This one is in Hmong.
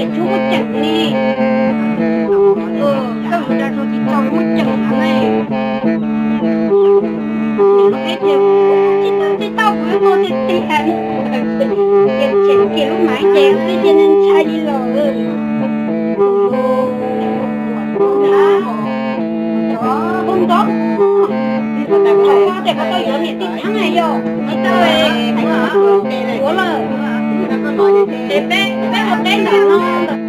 Ces tsis muaj ceem li. Koj mus da zog tsis tau muaj ceem no ne. Nim no peb tias tsis tau tsis tau kuv yuav tuag tiag tiag li. Ces tseem kiag lub mav ces twb cia ntshai li los. Tus ntawd, tus ntawd, tus ntawd, tes koj tau yuav niam tij txheeb na yog tsis tau, tuav lawm. Ces peb, peb ua teb ntawm no ntawm